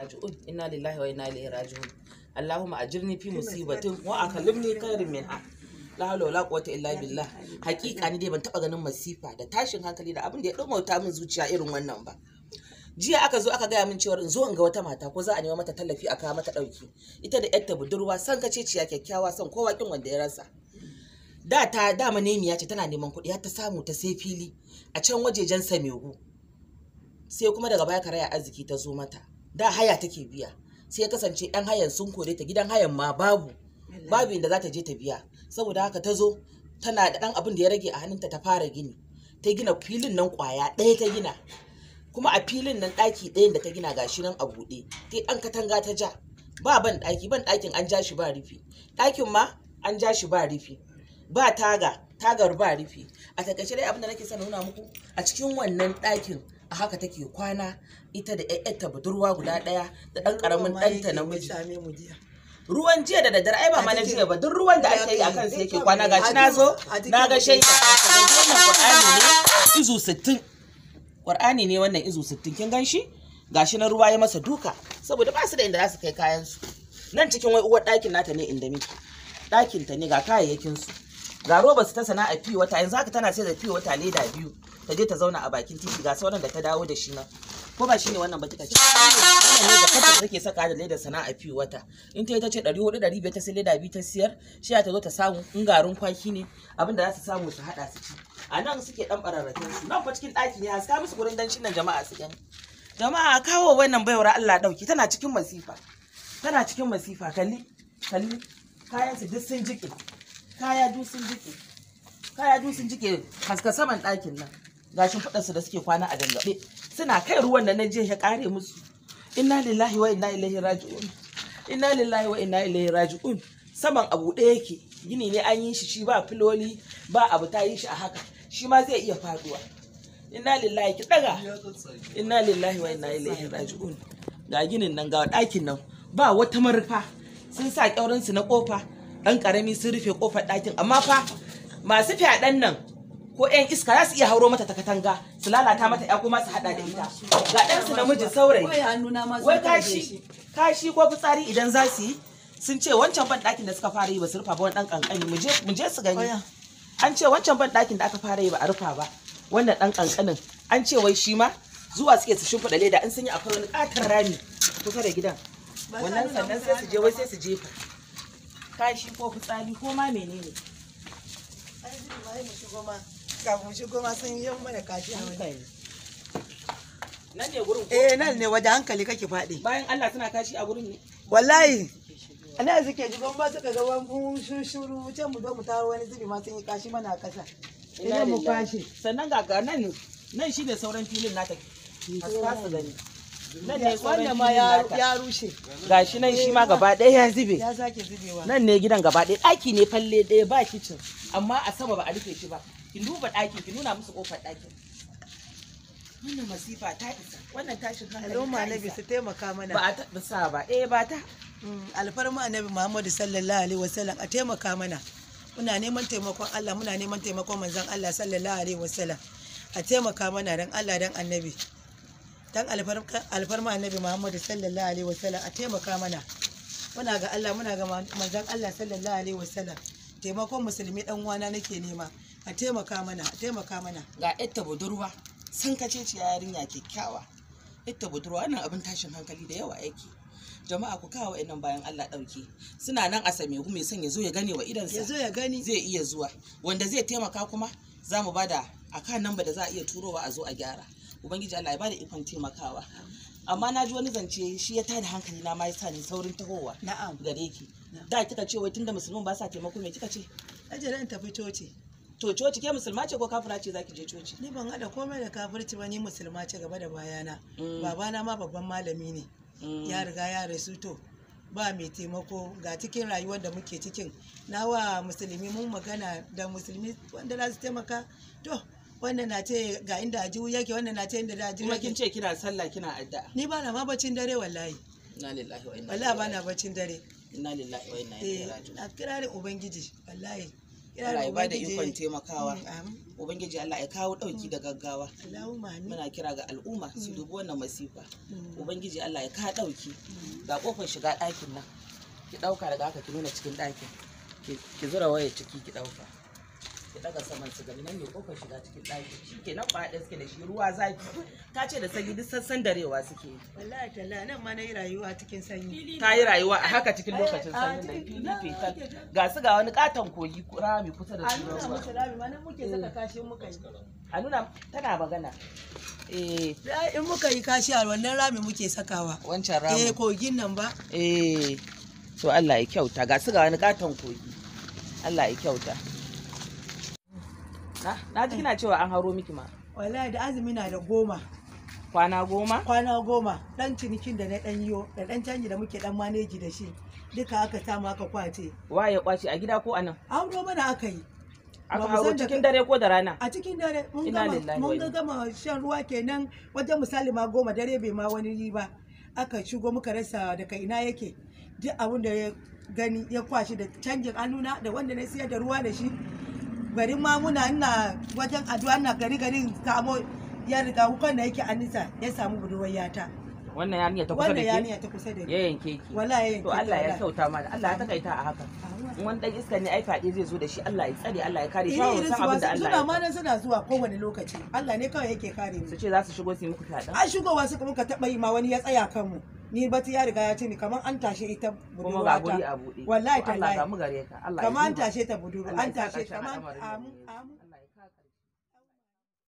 Raji'un, inna lillahi wa inna ilaihi raji'un. Allahumma ajirni fi musibatin wa akhlifni khairin minha. La hawla wala quwwata illa billah. Hakika ni dai ban taba ganin masifa da tashin hankali da abin da ya dumauta min zuciya irin wannan ba. Jiya aka zo aka gaya min cewa in zo in ga wata mata ko za a nema mata tallafi a kawo mata dauki. Ita da yarta budurwa san kace ciya kyakkyawa, son kowa kin wanda ya rasa. Da ta dama nemiya ce, tana neman kuɗi har ta samu ta sai fili a can wajejen Samegu. Sai kuma daga baya karaya arziki ta zo mata. Da haya take biya, sai ya kasance yan hayan sun kore ta, gidan hayan ma babu, babu inda za ta je ta biya. Saboda haka ta zo tana da ɗan abin da ya rage a hannunta ta fara gini. Ta gina filin nan kwaya ɗaya ta gina, kuma a filin nan ɗaki ɗayan da ta gina gashi nan a buɗe, ta ɗan katanga ta ja, ba ban ɗaki, ban ɗakin an ja shi ba rufi, ɗakin ma an ja shi ba rufi, ba taga, tagar ba rufi. A takaice dai abin da nake son nuna muku, a cikin wannan ɗakin a haka take kwana, ita da ƴaƴarta budurwa guda ɗaya da ɗan ƙaramin ɗanta namiji. Ruwan jiya da daddare, ai ba ma na jiya ba, duk ruwan da ake yi a kansu yake kwana. Gashi na zo na ga shaida. Wannan Qur'ani ne izu 60, Qur'ani ne wannan izu 60, kin gan shi? Gashi na ruwa ya masa duka saboda ba su da inda za su kai kayan su. Nan cikin wai uwar ɗakin nata ne, inda muke, ɗakin ta ne, ga kayayyakin su, ga roba su ta sana'a fiye wata. Yanzu haka tana sai da fiye wata leda biyu, ta je ta zauna a bakin titi. Ga sauran da ta dawo da shi nan. Ko ba shine wannan ba kika ce? Wannan ne da kanta take saka da leda sana'a fiye wata. In ta yi ta ce 400, 500, ta sai leda biyu ta siyar, shi ta zo ta samu in garin kwaki ne abin da za su samu su hada su ci. A nan suke dan bararrakin su. Nan fa cikin ɗaki ne. Haska musu gurin danshin nan, jama'a su gani. Jama'a, kawo wannan baiwar Allah dauki, tana cikin masifa, tana cikin masifa. Kalli, kalli kayan su duk sun jike, kaya duk sun jike, kaya duk sun jike. Haska saman ɗakin nan, gashin su da suke kwana a dangabe, suna kai ruwan da na je ya kare musu. Inna lillahi wa inna ilaihi raji'un, inna lillahi wa inna ilaihi raji'un. Saman abu ɗaya yake, gini ne an yi shi, shi ba filoli ba abu, ta yi shi a haka, shi ma zai iya faduwa. Inna lillahi, ki daga. Inna lillahi wa inna ilaihi raji'un. Ga ginin nan, ga ɗakin nan, ba wata marufa. Sun sa kyaurin su na kofa ɗan ƙarami sun rufe kofar ɗakin, amma fa masu fyaɗen nan ko 'yan iska za su iya hauro mata ta katanga su lalata mata ya kuma su hada da ita. Ga ɗansu namiji saurayi, wai kashi kashi ko fitsari idan za su yi, sun ce wancan ban ɗakin da suka fara yi ba su rufa ba, wani ɗan ƙanƙani. Mu je su gani. An ce wancan ban ɗakin da aka fara yi ba a rufa ba, wannan ɗan ƙanƙanin, an ce wai shi ma zuwa suke su shimfiɗa leda in sun yi. Akwai wani ƙaton rami kusa da gidan wannan, sannan sai su je wai sai su jefa kashi ko fitsari ko ma menene. Kafin shigo ma sun yi mana kashi a wani. Nan ne gurin ko? Eh, nan ne waje, hankali kake faɗi. Bayan Allah suna kashi a gurin ne? Wallahi. Ana suke shigo ba, suka ga wani shuru can, mu zo mu taro, wani zubi ma sun yi kashi mana a ƙasa. Idan mu kwashe. Sannan ga nan, nan shine sauran filin nata. Haska su gani. Nan ne sauran Wannan ma filin nata. ya rushe. Gashi nan shi ma gaba ɗaya ya zube. Ya sake zubewa. Nan ne gidan gaba ɗaya, ɗaki ne falle ɗaya, ba kicin, amma a sama ba a rufe shi ba. Ki duba ɗakin, ki nuna musu ƙofar ɗakin. Wannan masifa ta isa, wannan tashin hankali Al'umma ta Annabi isa. su taimaka mana. Ba a taɓa sa ba, eh ba ta. Alfarma Annabi Muhammadu sallallahu alaihi wasallam, a taimaka mana. Muna neman taimakon Allah, muna neman taimakon manzon Allah sallallahu alaihi wasallam. A taimaka mana dan Allah dan Annabi. Dan alfarma Annabi Muhammadu sallallahu alaihi wasallam, a taimaka mana. Muna ga Allah, muna ga manzon Allah sallallahu alaihi wasallam. Taimakon musulmi dan uwana nake nema. A taimaka mana, a taimaka mana. Ga ƴarta budurwa san kace ce, yarinya kyakkyawa, ƴarta budurwa. Wannan abin tashin hankali da yawa yake. Jama'a, ku kawo wa'annan bayan Allah ɗauki. Suna nan a same, mai son ya zo ya gane wa idansa Ya zo ya gani. zai iya zuwa. Wanda zai taimaka kuma za mu bada a kan namba da za a iya turowa a zo a gyara. Ubangiji Allah ya bada ikon taimakawa. Amma na ji wani zance, shi ya tada hankali na ma ya sa ni saurin tahowa Na'am. gare ki. Da kika ce wai tunda musulmin ba sa taimako, me kika ce? Aje in tafi coci. To coci, ke musulma ce ko kafira ce zaki je coci? Ni ban haɗa komai da kafirci ba, ni musulma ce gaba da bayana. Babana ma babban malami ne. Ya riga ya rasu. To ba mai taimako ga cikin rayuwar da muke cikin. Na wa musulmi mun magana da musulmi wanda za su taimaka. To wannan na ce ga inda ajihu yake, wannan na ce inda da ajihu Kuma kin yake. ce kina sallah, kina addu'a. Ni ba na ma baccin dare wallahi. Inna lillahi wa inna Wallahi ba ilaihi na baccin dare. Inna lillahi wa inna ilaihi Eh, raji'un. na kirarin Ubangiji wallahi. Allah ya bada ikon taimakawa. Amin. Ubangiji Allah ya kawo dauki da gaggawa. Allahumma amin. Muna kira ga al'umma su dubi wannan masifa. Ubangiji Allah ya kawo dauki. Ga kofar shiga ɗakin nan. Ki ɗauka daga haka ki nuna cikin ɗakin. Ki zura waya ciki ki ɗauka. Ki ɗaga saman su gani nan ne kofar shiga cikin ɗakin. Shi ke nan ɗaya suke da shi ruwa zafi. Ta ce da sanyi duk sassan darewa suke yi. Wallahi tallahi nan ma na yi rayuwa cikin sanyi. Ta yi rayuwa a haka cikin lokacin A sanyin da cikin- fili na- fetal. Ga su ga wani katon kogi rami kusa da A su nuna ruwa. musu rami ma nan muke saka kashi muka yi. A nuna tana magana. Eh, In muka yi kashi a wannan rami muke sakawa. wancan Eh ramin. kogin nan ba. Eh, to Allah ya kyauta. Ga su ga wani katon kogi. Allah ya kyauta. Na ji kina cewa an haro miki ma. Wallahi da azumi na da 10. Kwana 10? Kwana 10 dan cinikin da na dan yiwo da dan canji da muke dan maneji da shi duka aka samu aka kwace. Waye ya kwace a gida ko a nan? Auro mana aka yi. Aka Ba mu haro san da cikin dare ko da rana? A cikin dare mun Inna gama lillahi wa mun inna- gama shan ruwa kenan wajen misali ma 10 dare bai ma wani yi ba. Aka shigo muka rasa daga ina yake. Duk abin da ya gani ya kwashi da canjin hannuna da wanda na siyar da ruwa da shi. Garin ma muna ina wajen addu'a ina gari garin kamo ya riga wukan da yake anisa ya samu budurwar yata. Wannan yarinya ta kusa Wannan da ke? yarinya ta kusa da ni. Ya yanke ki. Wallahi ya yanke To Allah ta, ya wallahi. kyauta mana. Allah ya takaita a haka. In wani dan iska ne ai fyaɗe zai zo da shi Allah ya tsare Allah ya kare shi. Iri Ba mu irin san su abin da ba Allah suna ya ma nan suna zuwa kowane lokaci. Allah ne kawai yake kare mu. su ce za su shigo su yi muku fyaɗen. An shigowa suka muka taɓa yi ma wani ya tsaya kanmu. Ni bati ya riga ya ce ni kamar an tashe ita Kuma ga guri budurwata. a buɗe. Wallahi To Allah tallahi. ga mu gare ka. Allah ya Kamar an duba. tashe ta budurwa Allah an ya sa tashe ƙarshen kamar al'amarin nan amin ne. amin.